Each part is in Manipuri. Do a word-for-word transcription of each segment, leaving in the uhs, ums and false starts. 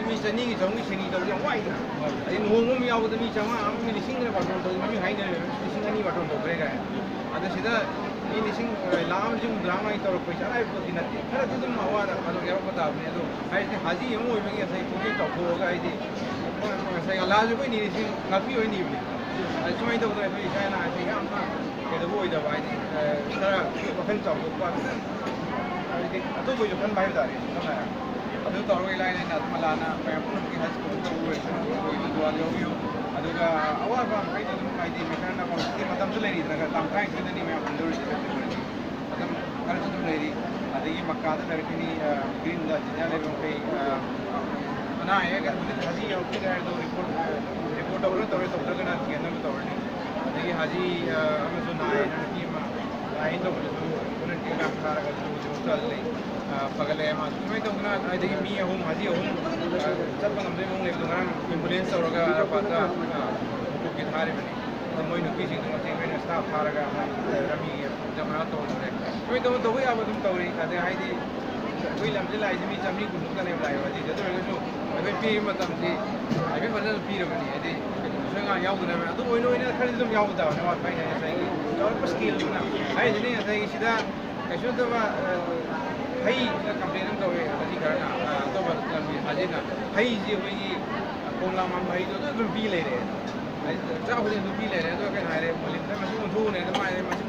ꯃꯤ ꯆꯅꯤꯒꯤ ꯆꯍꯨꯝꯒꯤ ꯁꯤꯅꯤ ꯇꯧꯕꯁꯦ ꯌꯥꯝ ꯋꯥꯏꯗꯅ꯫ ꯑꯗꯩ ꯂꯨꯍꯣꯡꯕ ꯑꯃ ꯌꯥꯎꯕꯗ ꯃꯤ ꯆꯥꯝꯃꯉꯥ ꯑꯃ, ꯃꯤ ꯂꯤꯁꯤꯡ ꯑꯃ ꯕꯥꯔꯇꯣꯟ ꯇꯧꯕ, ꯃꯤ ꯍꯥꯏꯅꯔꯦ, ꯂꯤꯁꯤꯡ ꯑꯅꯤ ꯕꯥꯔꯇꯣꯟ ꯇꯧꯈ꯭ꯔꯦ ꯀꯥꯏꯅ꯫ ꯑꯗꯣ ꯁꯤꯗ ꯃꯤ ꯂꯤꯁꯤꯡ, ꯑ, ꯂꯥꯈ ꯑꯃ ꯆꯍꯨꯝ ꯍꯨꯝꯗ꯭ꯔꯥ ꯃꯉꯥ ꯇꯧꯔꯛꯄꯁꯦ ꯑꯔꯥꯏꯕ ꯄꯣꯠꯇꯤ ꯅꯠꯇꯦ꯫ ꯈꯔꯗꯤ ꯑꯗꯨꯝ ꯑꯋꯥꯗ ꯈꯔ ꯌꯥꯎꯔꯛꯄ ꯇꯥꯕꯅꯤ꯫ ꯑꯗꯣ ꯍꯥꯏꯗꯤ ꯍꯥꯖꯤ ꯑꯃ ꯑꯣꯏꯕꯒꯤ ꯉꯁꯥꯏ ꯄꯨꯛꯅꯤꯡ ꯆꯥꯎꯊꯣꯛꯑꯒ ꯍꯥꯏꯗꯤ ꯉꯁꯥꯏ ꯑꯜꯂꯥꯍꯁꯨ ꯑꯩꯈꯣꯏ ꯅꯤꯔꯤꯁꯤ ꯉꯥꯛꯄꯤꯌꯣ ꯍꯥꯏ ꯅꯤꯕꯅꯤ꯫ ꯑꯗ ꯁꯨꯃꯥꯏꯅ ꯇꯧꯗꯅ ꯑꯩꯈꯣꯏ ꯏꯆꯥ ꯏꯅꯥ ꯍꯥꯏꯁꯦ ꯌꯥꯝꯅ ꯀꯩꯗꯧꯕ ꯑꯣꯏꯗꯕ ꯍꯥꯏꯗꯤ, ꯑ, ꯈꯔ ꯋꯥꯈꯜ ꯆꯥꯎꯊꯣꯛꯄ, ꯍꯥꯏꯗꯤ ꯑꯇꯣꯞꯄꯁꯨ ꯈꯟꯕ ꯍꯥꯏꯕ ꯇꯥꯔꯦ꯫ ꯁꯝꯅ ꯍꯥꯏꯔꯕꯗ ꯑꯗꯨ ꯇꯧꯔꯒ ꯏꯂꯥꯏ ꯂꯥꯏꯅ ꯑꯗꯨꯝ ꯑꯜꯂꯥꯍꯅ ꯃꯌꯥꯝ ꯄꯨꯝꯅꯃꯛꯀꯤ ꯍꯖ ꯀꯕꯨꯜ ꯇꯧꯕꯤꯔꯁꯅꯨ, ꯑꯩꯈꯣꯏꯒꯤ ꯗꯨꯋꯥ ꯂꯧꯕꯤꯌꯨ꯫ ꯑꯗꯨꯒ ꯑꯋꯥꯕ ꯃꯈꯩꯗꯣ ꯑꯗꯨꯝ ꯍꯥꯏꯗꯤ ꯃꯦꯀꯔꯅ ꯍꯧꯖꯤꯛꯇꯤ ꯃꯇꯝꯁꯨ ꯂꯩꯔꯤꯗꯅ, ꯇꯥꯡ ꯇꯔꯥꯅꯤꯊꯣꯏꯗꯅꯤ ꯃꯌꯥꯝ ꯍꯟꯗꯧꯔꯤꯁꯦ ꯐꯦꯕ꯭ꯔꯨꯋꯥꯔꯤ꯫ ꯑꯗꯨꯝ ꯈꯔꯁꯨ ꯑꯗꯨꯝ ꯂꯩꯔꯤ꯫ ꯑꯗꯒꯤ ꯃꯛꯀꯥꯗ ꯂꯩꯔꯛꯈꯤꯅꯤ, ꯑ, ꯒ꯭ꯔꯤꯟꯗ ꯖꯤꯗꯥ ꯂꯩꯕ ꯃꯈꯩ, ꯑ, ꯑꯅꯥ ꯑꯌꯦꯛ ꯍꯧꯖꯤꯛ ꯍꯖꯤ ꯌꯧꯔꯛꯇ꯭ꯔꯤ ꯍꯥꯏꯔꯗꯣ ꯔꯤꯄꯣꯔꯠ, ꯑ, ꯔꯤꯄꯣꯔꯠ ꯇꯧꯔ ꯇꯧꯔꯦ, ꯇꯧꯗ꯭ꯔꯒꯅ ꯀꯦꯟꯅꯕ ꯇꯧꯔꯅꯤ꯫ ꯑꯗꯒꯤ ꯍꯖꯤ, ꯑ, ꯑꯃꯁꯨ ꯅꯥꯏꯌꯦꯅ ꯅꯨꯄꯤ ꯑꯃ ꯂꯥꯏꯟ ꯇꯧꯕꯗꯁꯨ ꯕꯣꯂꯨꯟꯇꯤꯌꯔ ꯃꯌꯥꯝ ꯊꯥꯔꯒ ꯍꯧꯖꯤꯛ ꯍꯣꯁꯄꯤꯇꯥꯜꯗ ꯂꯩ꯫ ꯑ, ꯐꯒꯠꯂꯛꯑꯦ ꯃꯥꯁꯨ꯫ ꯁꯨꯃꯥꯏꯅ ꯇꯧꯗꯅ ꯑꯗꯒꯤ ꯃꯤ ꯑꯍꯨꯝ, ꯍꯖꯤ ꯑꯍꯨꯝ, ꯑ, ꯆꯠꯄ ꯉꯝꯗꯕꯒꯤ ꯃꯑꯣꯡ ꯂꯩꯕꯗꯣ ꯉꯔꯥꯡ ꯑꯦꯝꯕꯨꯂꯦꯟꯁ ꯇꯧꯔꯒ ꯑꯔꯥꯐꯥꯠꯇ, ꯑ, ꯃꯀꯣꯛꯀꯤ ꯊꯥꯔꯤꯕꯅꯤ꯫ ꯑꯗꯣ ꯃꯣꯏ ꯅꯨꯄꯤꯁꯤꯡꯗꯣ ꯃꯇꯦꯡ ꯑꯣꯏꯅ ꯁ꯭ꯇꯥꯐ ꯊꯥꯔꯒ ꯔꯥꯃꯤꯒꯤ ꯖꯃꯔꯥ ꯇꯧꯍꯜꯂꯦ꯫ ꯁꯨꯃꯥꯏꯅ ꯇꯧꯅ ꯇꯧꯕ ꯌꯥꯕ ꯑꯗꯨꯝ ꯇꯧꯔꯤ꯫ ꯑꯗꯩ ꯍꯥꯏꯗꯤ ꯑꯩꯈꯣꯏ ꯂꯝꯁꯤ ꯂꯥꯛꯏꯁꯦ ꯃꯤ ꯆꯥꯝꯃꯔꯤ ꯀꯨꯟꯃꯨꯛꯇꯅꯦꯕ ꯂꯥꯛꯏꯕ ꯍꯧꯖꯤꯛꯁꯦ꯫ ꯑꯗꯨ ꯑꯣꯏꯔꯒꯁꯨ ꯑꯩꯈꯣꯏ ꯄꯤꯔꯤꯕ ꯃꯇꯝꯁꯤ ꯍꯥꯏꯐꯦꯠ ꯐꯖꯅ ꯄꯤꯔꯕꯅꯤ꯫ ꯍꯥꯏꯗꯤ ꯁꯣꯏ ꯉꯥꯝ ꯌꯥꯎꯗꯅꯕ ꯑꯗꯨꯝ ꯑꯣꯏꯅ ꯑꯣꯏꯅ ꯈꯔꯗꯤ ꯑꯗꯨꯝ ꯌꯥꯎꯕ ꯇꯥꯕꯅꯦ꯫ ꯑꯋꯥꯠꯄ ꯍꯥꯏꯁꯦ ꯉꯁꯥꯏꯒꯤ ꯆꯥꯎꯔꯛꯄ ꯁ꯭ꯀꯦꯜꯗꯨꯅ ꯍꯥꯏꯁꯤꯅꯤ꯫ ꯉꯁꯥꯏꯒꯤ ꯁꯤꯗ ꯀꯩꯁꯨ ꯅꯠꯇꯕ, ꯑ, ꯍꯩꯁꯤꯅ ꯀꯝꯄ꯭ꯂꯦꯟ ꯑꯃ ꯇꯧꯋꯦ꯫ ꯍꯧꯖꯤꯛ ꯈꯔꯅ, ꯑ, ꯑꯇꯣꯞꯄ ꯂꯝꯒꯤ ꯍꯥꯏꯁꯤꯅ ꯍꯩꯁꯤ ꯑꯩꯈꯣꯏꯒꯤ ꯀꯣꯝꯂꯥ ꯃꯥꯟꯕ ꯍꯩꯗꯣ ꯑꯗꯨ ꯑꯗꯨꯝ ꯄꯤ ꯂꯩꯔꯦ꯫ ꯍꯥꯏꯗꯤ ꯆꯥꯕꯗꯤ ꯑꯗꯨꯝ ꯄꯤ ꯂꯩꯔꯦ꯫ ꯑꯗꯣ ꯀꯩꯅꯣ ꯍꯥꯏꯔꯦ, ꯃꯣꯂꯤꯟꯗ ꯃꯁꯤ ꯑꯣꯟꯊꯣꯛꯎꯅꯦ꯫ ꯑꯗꯨꯝ ꯍꯥꯏꯔꯦ, ꯃꯁꯤ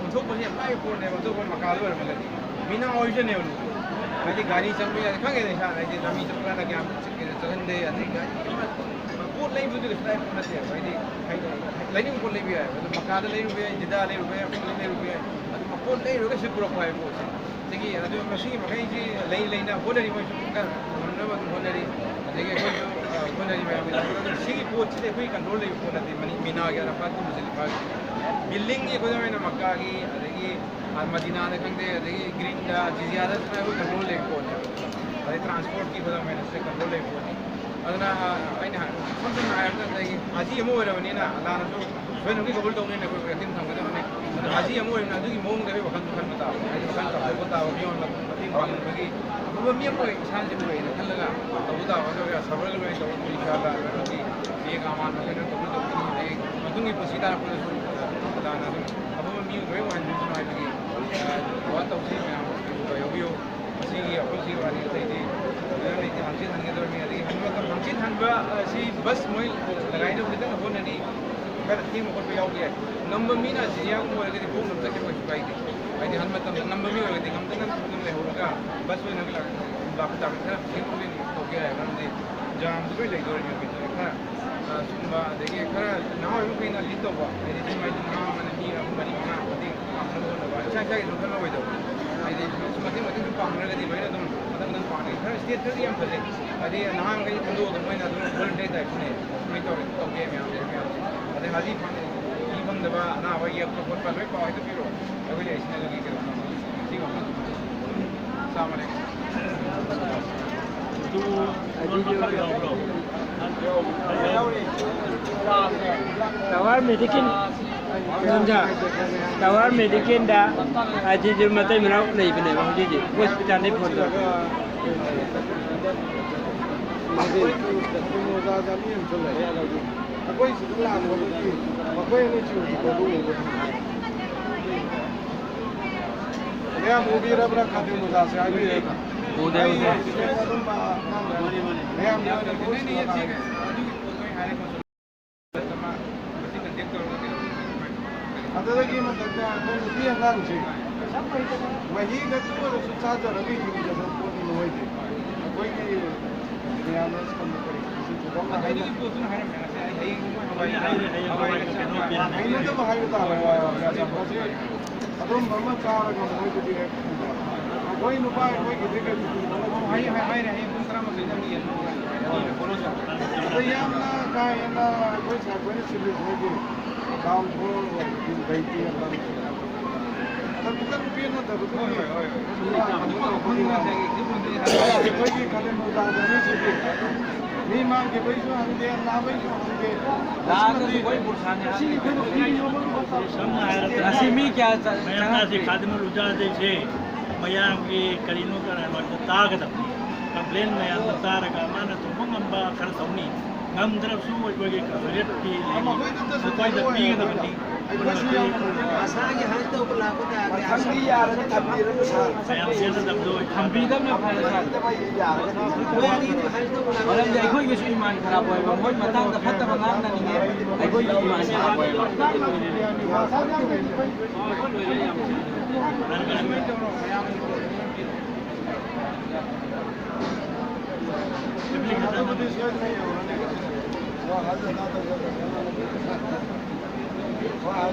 ꯑꯣꯟꯊꯣꯛꯄꯁꯤ ꯌꯥꯝ ꯂꯥꯏꯕ ꯄꯣꯠꯅꯦꯕ꯫ ꯑꯇꯣꯞꯄ ꯃꯀꯥꯗ ꯑꯣꯏꯔꯝꯃꯒꯗꯤ ꯃꯤꯅꯥ ꯑꯣꯏꯁꯅꯦꯕ꯫ ꯍꯥꯏꯗꯤ ꯒꯥꯔꯤ ꯆꯪꯕ ꯌꯥꯗꯦ, ꯈꯪꯉꯦꯗ ꯏꯁꯥꯅ꯫ ꯍꯥꯏꯗꯤ ꯂꯝꯕꯤ ꯆꯠꯄ ꯀꯥꯟꯗ ꯀꯌꯥꯝ ꯆꯠꯀꯦꯗ ꯆꯠꯍꯟꯗꯦ꯫ ꯑꯗꯩ ꯒꯥꯔꯤ ꯑꯃ ꯄꯣꯠ ꯂꯩꯕꯗꯨꯗꯤ ꯀꯩꯁꯨ ꯂꯥꯏꯕ ꯄꯣꯠ ꯅꯠꯇꯦꯕ꯫ ꯍꯥꯏꯗꯤ, ꯍꯥꯏꯗꯤ ꯂꯩꯅꯤꯡꯕ ꯄꯣꯠ ꯂꯩꯕ ꯌꯥꯏꯕ꯫ ꯑꯗꯣ ꯃꯀꯥꯗ ꯂꯩꯔꯨꯕ ꯌꯥꯏ, ꯖꯤꯗꯥ ꯂꯩꯔꯨꯕ ꯌꯥꯏ, ꯃꯐꯝꯗ ꯂꯩꯔꯨꯕ ꯌꯥꯏ꯫ ꯑꯗꯨ ꯄꯣꯠ ꯂꯩꯔꯨꯔꯒ ꯁꯤ ꯄꯨꯔꯛꯄ ꯍꯥꯏꯕ ꯄꯣꯠꯁꯦ꯫ ꯁꯤꯒꯤ ꯑꯗꯨ ꯃꯁꯤꯒꯤ ꯃꯈꯩꯁꯤ ꯂꯩ ꯂꯩꯅ ꯍꯣꯠꯅꯔꯤ, ꯃꯣꯏꯁꯨ ꯀꯟꯅ ꯉꯝꯅꯕ ꯑꯗꯨꯝ ꯍꯣꯠꯅꯔꯤ꯫ ꯑꯗꯒꯤ ꯑꯩꯈꯣꯏꯁꯨ, ꯑ, ꯍꯣꯠꯅꯔꯤ ꯃꯌꯥꯝꯒꯤꯗꯃꯛꯇ꯫ ꯑꯗꯨ ꯁꯤꯒꯤ ꯄꯣꯠꯁꯤꯗꯤ ꯑꯩꯈꯣꯏ ꯀꯟꯇ꯭ꯔꯣꯜ ꯂꯩꯕ ꯄꯣꯠ ꯅꯠꯇꯦ꯫ ꯃꯅꯤ-, ꯃꯤꯅꯥꯒꯤ ꯑꯔꯥꯐꯥꯠꯀꯤ ꯃꯨꯖꯗꯂꯤꯐꯥꯒꯤ ꯕꯤꯜꯗꯤꯡꯒꯤ, ꯈꯨꯗꯝ ꯑꯣꯏꯅ ꯃꯛꯀꯥꯒꯤ, ꯑꯗꯒꯤ, ꯑ, ꯃꯗꯤꯅꯥꯗ ꯈꯪꯗꯦ, ꯑꯗꯒꯤ ꯒ꯭ꯔꯤꯟꯗ, ꯖꯤꯖꯤꯌꯥꯗ ꯁꯨꯃꯥꯏꯅ ꯑꯩꯈꯣꯏ ꯀꯟꯇ꯭ꯔꯣꯜ ꯂꯩꯕ ꯄꯣꯠꯅꯦꯕ꯫ ꯑꯗꯩ ꯇ꯭ꯔꯥꯟꯁꯄꯣꯔꯠꯀꯤ, ꯈꯨꯗꯝ ꯑꯣꯏꯅ, ꯁꯤꯗ ꯀꯟꯇ꯭ꯔꯣꯜ ꯂꯩꯕ ꯄꯣꯠꯅꯤ꯫ ꯑꯗꯨꯅ, ꯑ, ꯑꯩꯅ ꯍꯥꯏ-, ꯏꯁꯝ ꯁꯝꯅ ꯍꯥꯏꯔꯕꯗ ꯉꯁꯥꯏꯒꯤ ꯍꯥꯖꯤ ꯑꯃ ꯑꯣꯏꯔꯕꯅꯤꯅ ꯑꯜꯂꯥꯅꯁꯨ ꯁꯣꯏꯗꯅꯃꯛꯀꯤ ꯀꯕꯨꯜ ꯇꯧꯅꯤꯅ ꯑꯩꯈꯣꯏ ꯌꯥꯀꯤꯟ ꯊꯝꯒꯗꯕꯅꯤ꯫ ꯑꯗꯨꯅ ꯍꯥꯖꯤ ꯑꯃ ꯑꯣꯏꯔꯕꯅꯤꯅ ꯑꯗꯨꯒꯤ ꯃꯑꯣꯡꯗ ꯑꯩꯈꯣꯏ ꯋꯥꯈꯜ ꯈꯟꯕ ꯇꯥꯕ, ꯍꯥꯏꯗꯤ ꯋꯥꯈꯜ ꯆꯥꯎꯊꯣꯛꯄ ꯇꯥꯕ, ꯃꯤꯑꯣꯏꯕ ꯃꯇꯦꯡ ꯄꯥꯡꯅꯕꯒꯤ ꯑꯐꯕ ꯃꯤ ꯑꯃ ꯑꯣꯏ ꯏꯁꯥꯅ ꯑꯣꯏꯅ ꯈꯜꯂꯒ ꯇꯧꯕ ꯇꯥꯕ꯫ ꯑꯗꯨꯒ ꯁꯕꯔꯒ ꯂꯣꯏꯅ ꯇꯧꯕ, ꯏꯟꯁꯥ ꯑꯜꯂꯥ, ꯑꯩꯈꯣꯏꯒꯤ ꯃꯤꯌꯦꯛ ꯑꯃꯥꯟ ꯑꯣꯏꯅ ꯇꯧꯕ ꯇꯧꯕꯅꯤ꯫ ꯍꯌꯦꯡ ꯃꯇꯨꯡꯒꯤ ꯄꯨꯟꯁꯤ ꯇꯥꯔꯛꯄꯗꯁꯨ ꯑꯜꯂꯥꯅ ꯑꯗꯨꯝ ꯑꯐꯕ ꯃꯤ ꯑꯣꯏ ꯑꯣꯏꯍꯟꯕꯤꯁꯅꯨ ꯍꯥꯏꯕꯒꯤ, ꯑ, ꯗꯨꯋꯥ ꯇꯧꯖꯩ꯫ ꯃꯌꯥꯝ ꯌꯥꯎꯕꯤꯌꯨ꯫ ꯃꯁꯤꯒꯤ ꯑꯩꯈꯣꯏꯁꯤ ꯋꯥꯔꯤ ꯑꯇꯩꯗꯤ ꯂꯩꯇꯦ, ꯍꯪꯆꯤꯠ ꯍꯟꯒꯗꯧꯔꯤꯕꯅꯤ꯫ ꯑꯗꯒꯤ ꯍꯟꯕ ꯃꯇꯝ, ꯍꯪꯆꯤꯠ ꯍꯟꯕ ꯑꯁꯤ ꯕꯁ ꯃꯣꯏ ꯂꯒꯥꯏꯅꯕ ꯈꯤꯇꯪ ꯍꯣꯠꯅꯔꯤ, ꯈꯔ ꯊꯦꯡꯕ ꯈꯣꯠꯄ ꯌꯥꯎꯕ ꯌꯥꯏ꯫ ꯉꯝꯕ ꯃꯤꯅ ꯁꯤꯔꯤꯌꯥꯒꯨꯝꯕ ꯑꯣꯏꯔꯒꯗꯤ ꯈꯣꯡꯅ ꯆꯠꯈꯤꯕ ꯀꯩꯁꯨ ꯀꯥꯏꯗꯦ꯫ ꯍꯥꯏꯗꯤ ꯍꯟꯕ ꯃꯇꯝꯗ ꯉꯝꯕ ꯃꯤ ꯑꯣꯏꯔꯒꯗꯤ ꯉꯝꯗꯅ ꯑꯗꯨꯝ ꯂꯩꯍꯧꯔꯒ ꯕꯁ ꯑꯣꯏꯅ ꯂꯥꯛ-, ꯂꯥꯛꯄ ꯇꯥꯔꯒꯗꯤ ꯈꯔ ꯊꯦꯡꯕ ꯑꯣꯏꯅ ꯇꯧꯕ ꯌꯥꯏ, ꯃꯔꯝꯗꯤ ꯖꯥꯝꯁꯨ ꯂꯣꯏ ꯂꯩꯗꯣꯔꯤꯕꯅꯤ꯫ ꯑꯗꯨꯅ ꯈꯔ, ꯑ, ꯁꯨꯝꯕ, ꯑꯗꯒꯤ ꯈꯔ ꯅꯍꯥ ꯑꯣꯏꯕ ꯃꯈꯩꯅ ꯂꯤꯗ ꯇꯧꯕ, ꯍꯥꯏꯗꯤ ꯁꯨꯝ ꯍꯥꯏꯗꯤ ꯅꯍꯥ ꯑꯃꯅ ꯃꯤ ꯑꯍꯨꯝ ꯃꯔꯤ ꯃꯉꯥ ꯃꯇꯦꯡ ꯄꯥꯡꯅꯕ ꯍꯣꯠꯅꯕ, ꯏꯁꯥ ꯏꯁꯥꯒꯤ ꯑꯗꯨꯝ ꯈꯜꯂꯔꯣꯏꯗꯕ꯫ ꯍꯥꯏꯗꯤ ꯃꯇꯦꯡ ꯃꯇꯦꯡ ꯁꯨꯝ ꯄꯥꯡꯅꯔꯒꯗꯤ ꯂꯣꯏꯅ ꯑꯗꯨꯝ ꯃꯊꯪ ꯃꯊꯪ ꯄꯥꯡꯅꯩ꯫ ꯈꯔ ꯁ꯭ꯇꯦꯠ ꯈꯔꯗꯤ ꯌꯥꯝ ꯐꯖꯩ꯫ ꯍꯥꯏꯗꯤ ꯅꯍꯥꯈꯩ ꯈꯟꯗꯣꯛꯑꯒ ꯃꯣꯏꯅ ꯑꯗꯨꯝ ꯚꯣꯂꯨꯟꯇꯔꯤ ꯇꯥꯏꯞꯇꯅꯦ ꯁꯨꯃꯥꯏꯅ ꯇꯧꯔꯦ, ꯇꯧꯒꯦ ꯃꯌꯥꯝꯁꯦ, ꯃꯌꯥꯝꯁꯦ꯫ ꯑꯗꯩ ꯍꯥꯏꯗꯤ ꯐꯪ-, ꯃꯤ ꯐꯪꯗꯕ, ꯑꯅꯥꯕ, ꯌꯦꯛꯄ ꯈꯣꯠꯄ ꯂꯣꯏ ꯄꯥꯎ ꯍꯦꯛꯇ ꯄꯤꯔꯛꯑꯣ꯫ ꯑꯩꯈꯣꯏ ꯂꯩꯔꯤꯁꯤꯅ ꯑꯗꯨꯒꯤ ꯀꯩꯅꯣ ꯇꯧꯅꯕ꯫ ꯁꯤ ꯋꯥꯈꯜ ꯆꯥꯝꯃ ꯂꯩ꯫ ꯇꯋꯥꯔ ꯃꯦꯗꯤꯀꯤꯟ ꯂꯝꯖꯥ, ꯇꯋꯥꯔ ꯃꯦꯗꯤꯀꯤꯟꯗ ꯑꯖꯤꯖꯨꯔ ꯃꯇꯩ ꯃꯅꯥꯎ ꯂꯩꯕꯅꯦꯕ ꯍꯧꯖꯤꯛ ꯍꯧꯖꯤꯛ ꯍꯣꯁꯄꯤꯇꯥꯜꯗꯩ ꯐꯣꯟ ꯇꯧꯔꯛꯄ꯫ ꯑꯩꯈꯣꯏ ꯁꯤꯗ ꯂꯥꯛꯄꯗꯨꯗꯤ ꯃꯈꯣꯏ ꯑꯅꯤꯁꯤ ꯍꯧꯖꯤꯛ ꯐꯥꯎꯕ ꯎꯕ ꯐꯪꯗꯦ꯫ ꯃꯌꯥꯝ ꯎꯕꯤꯔꯕ꯭ꯔꯥ ꯈꯪꯗꯦ, ꯃꯣꯖꯥꯁꯦ ꯍꯥꯏꯕꯤꯔꯦ꯫ ꯎꯗꯦ, ꯎꯗꯦ꯫ ꯑꯩ ꯑꯗꯨꯝ, ꯑ, ꯃꯌꯥꯝ ꯌꯥꯎꯔꯦ꯫ ꯑꯗꯨꯗꯒꯤ ꯃꯊꯛꯇ ꯑꯩꯈꯣꯏ ꯅꯨꯄꯤ ꯑꯉꯥꯡꯁꯦ ꯃꯍꯤ ꯈꯛꯇ ꯑꯣꯏꯔꯁꯨ ꯆꯥꯖꯔꯒ ꯍꯤꯡꯖꯕ ꯄꯣꯠꯅꯤ ꯃꯣꯏꯗꯤ꯫ ꯑꯩꯈꯣꯏꯒꯤ ꯃꯌꯥꯝꯅ ꯁꯣꯝꯗ ꯀꯔꯤ ꯀꯔꯤ ꯁꯤ ꯊꯣꯏꯗꯣꯛꯅ ꯍꯥꯏꯅ-, ꯍꯥꯏꯅꯗꯕ ꯍꯥꯏꯕ ꯇꯥꯔꯦ꯫ ꯑꯗꯨꯝꯕ ꯑꯃ ꯆꯥꯔꯒ ꯃꯣꯏꯗꯗꯤ ꯍꯦꯛ ꯎꯕ꯫ ꯑꯩꯈꯣꯏ ꯅꯨꯄꯥ ꯑꯩꯈꯣꯏꯒꯤꯗꯤ ꯀꯩꯁꯨ ꯍꯥꯏ-, ꯍꯥꯏ-, ꯍꯥꯏꯔꯦ, ꯍꯌꯦꯡ ꯄꯨꯡ ꯇꯔꯥꯃꯥꯊꯣꯏꯗ ꯑꯃꯨꯛ ꯌꯦꯡꯉꯣ꯫ ꯑꯗꯣ ꯌꯥꯝꯅ ꯀꯥ ꯍꯦꯟꯅ ꯑꯩꯈꯣꯏ ꯁꯥꯔ ꯈꯣꯏꯅ ꯁꯤꯜꯂꯤꯁꯤꯅꯗꯤ ꯗꯥꯎꯟ ꯐ꯭ꯂꯣꯔ ꯑꯣꯏꯕꯗꯤ ꯂꯩꯇꯦ꯫ ꯑꯗꯣ ꯈꯤꯇꯪ ꯄꯦꯟꯅꯗꯕꯗꯨꯒꯤ ꯍꯣꯏ, ꯍꯣꯏ, ꯍꯣꯏ꯫ ꯑꯩꯈꯣꯏꯒꯤ ꯈꯥꯂꯦ ꯃꯣꯖꯥꯗ ꯑꯅꯤꯁꯤꯗꯤ ꯃꯤ ꯃꯥꯡꯈꯤꯕꯩꯁꯨ ꯍꯪꯗꯦ, ꯅꯥꯕꯩꯁꯨ ꯍꯪꯗꯦ꯫ ꯂꯥꯛꯑꯒꯁꯨ ꯑꯩꯈꯣꯏ ꯃꯣꯔꯆꯥꯅꯤ ꯍꯥꯏꯔꯒ ꯁꯝꯅ ꯍꯥꯏꯔꯕꯗ ꯉꯁꯤ ꯃꯤ ꯀꯌꯥ ꯆ-, ꯃꯌꯥꯝꯅ ꯆꯪꯉꯛꯇ꯭ꯔꯤ? ꯑꯁꯤ ꯈꯥꯗꯤꯃꯨꯜ ꯎꯖꯥꯗꯩꯁꯦ ꯃꯌꯥꯝꯒꯤ ꯀꯔꯤꯅꯣ ꯀꯔꯥꯅꯣ ꯇꯥꯒꯗꯕꯅꯤ꯫ ꯀꯝꯄ꯭ꯂꯦꯟ ꯃꯌꯥꯝꯗꯣ ꯇꯥꯔꯒ ꯃꯥꯅ ꯇꯧꯕ ꯉꯝꯕ ꯈꯔ ꯇꯧꯅꯤ꯫ ꯉꯝꯗ꯭ꯔꯕꯁꯨ ꯑꯩꯈꯣꯏꯒꯤ ꯀꯟꯁꯨꯂꯦꯠꯀꯤ ꯂꯩꯔꯤ, ꯃꯈꯣꯏꯗ ꯄꯤꯒꯗꯕꯅꯤ꯫ ꯑꯩꯈꯣꯏꯁꯨ ꯌꯥꯎꯅ ꯃꯁꯥꯒꯤ ꯍꯥꯏꯗꯧꯕ ꯂꯥꯛꯄ ꯇꯥꯔꯗꯤ ꯃꯊꯪꯗꯤ ꯌꯥꯔꯗꯤ ꯊꯝꯕꯤꯔꯅꯨ ꯁꯥꯔ꯫ ꯃꯌꯥꯝ ꯆꯦꯟꯅꯗꯕꯗꯣ ꯊꯝꯕꯤꯗꯕꯅ ꯐꯔꯦ ꯁꯥꯔ꯫ ꯊꯝꯕꯤꯗꯕ ꯌꯥꯔꯒꯗꯤ ꯃꯣꯏ ꯑꯅꯤꯗꯨ ꯍꯥꯏꯗꯧꯕ ꯂꯥꯛꯄ ꯃꯔꯝꯗꯤ ꯑꯩꯈꯣꯏꯒꯤꯁꯨ ꯏꯃꯥꯟ ꯈꯔꯥꯞ ꯑꯣꯏꯕ, ꯃꯣꯏ ꯃꯇꯥꯡꯗ ꯐꯠꯇꯕ ꯉꯥꯡꯅꯅꯤꯡꯉꯦ, ꯑꯩꯈꯣꯏꯒꯤ ꯏꯃꯥꯟ ꯈꯔꯥꯞ ꯑꯣꯏꯕ꯫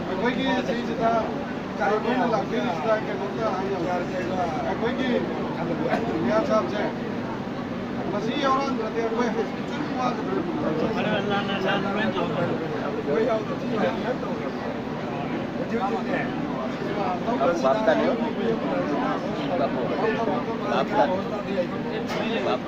ꯑꯩꯈꯣꯏꯒꯤ ꯁꯤꯁꯤꯗ ꯀꯔꯤꯒꯨꯝꯕ ꯂꯥꯛꯄꯤꯔꯤꯁꯤꯗ ꯀꯩꯅꯣꯝꯇ ꯍꯥꯏꯖꯧ꯫ ꯑꯩꯈꯣꯏꯒꯤ ꯃꯤꯌꯥ ꯁꯥꯕꯁꯦ ꯃꯁꯤ ꯌꯥꯎꯔꯛꯑꯝꯗ꯭ꯔꯗꯤ ꯑꯩꯈꯣꯏ ꯍꯧꯖꯤꯛ ꯆꯨꯝ ꯋꯥꯒꯗꯧꯔꯤꯕꯅꯤ꯫ ꯃꯔꯝ ꯑꯜꯂꯥꯅ ꯑꯜꯂꯥꯅ ꯂꯣꯏ ꯇꯧꯔꯦ꯫ ꯍꯧꯖꯤꯛ ꯍꯧꯖꯤꯛꯅꯦ ꯕꯥꯞ ꯇꯥꯅꯤ꯫ ꯕꯥꯞ ꯇꯥꯅꯤ꯫ ꯕꯥꯞ꯫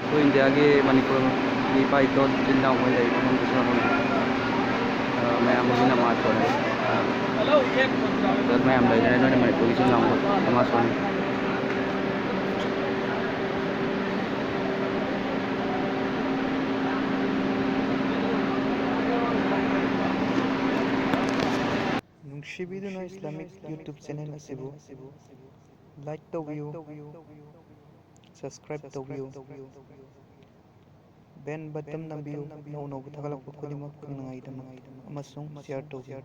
ꯑꯩꯈꯣꯏ ꯏꯟꯗꯤꯌꯥꯒꯤ ꯃꯅꯤꯄꯨꯔꯒꯤ ꯏꯄꯥ ꯏꯄꯨ ꯏꯆꯤꯟ ꯏꯅꯥꯎ ꯃꯣꯏ ꯂꯩꯔꯤꯕ ꯃꯐꯝꯗꯨꯁꯨ ꯃꯐꯝ, ꯑ, ꯃꯌꯥꯝ ꯍꯧꯖꯤꯛ ꯅꯃꯥꯖ ꯁꯣꯟꯅꯔꯤ꯫ ꯃꯌꯥꯝ ꯂꯩꯔꯦ, ꯂꯣꯏꯅ ꯃꯅꯤꯄꯨꯔꯒꯤ ꯏꯆꯤꯟ ꯏꯅꯥꯎ ꯅꯃꯥꯖ ꯁꯣꯟꯅꯔꯤ꯫ ꯅꯨꯡꯁꯤꯕꯤꯗꯨꯅ Islamic YouTube channel ꯑꯁꯤꯕꯨ like ꯇꯧꯕꯤꯌꯨ, subscribe ꯇꯧꯕꯤꯌꯨ, bell button ꯅꯝꯕꯤꯌꯨ, ꯑꯅꯧ ꯑꯅꯧꯕ ꯊꯥꯒꯠꯂꯛꯄ ꯈꯨꯗꯤꯡꯃꯛ ꯈꯪꯅꯉꯥꯏꯒꯤꯗꯃꯛ, ꯑꯃꯁꯨꯡ share ꯇꯧꯕꯤꯌꯨ꯫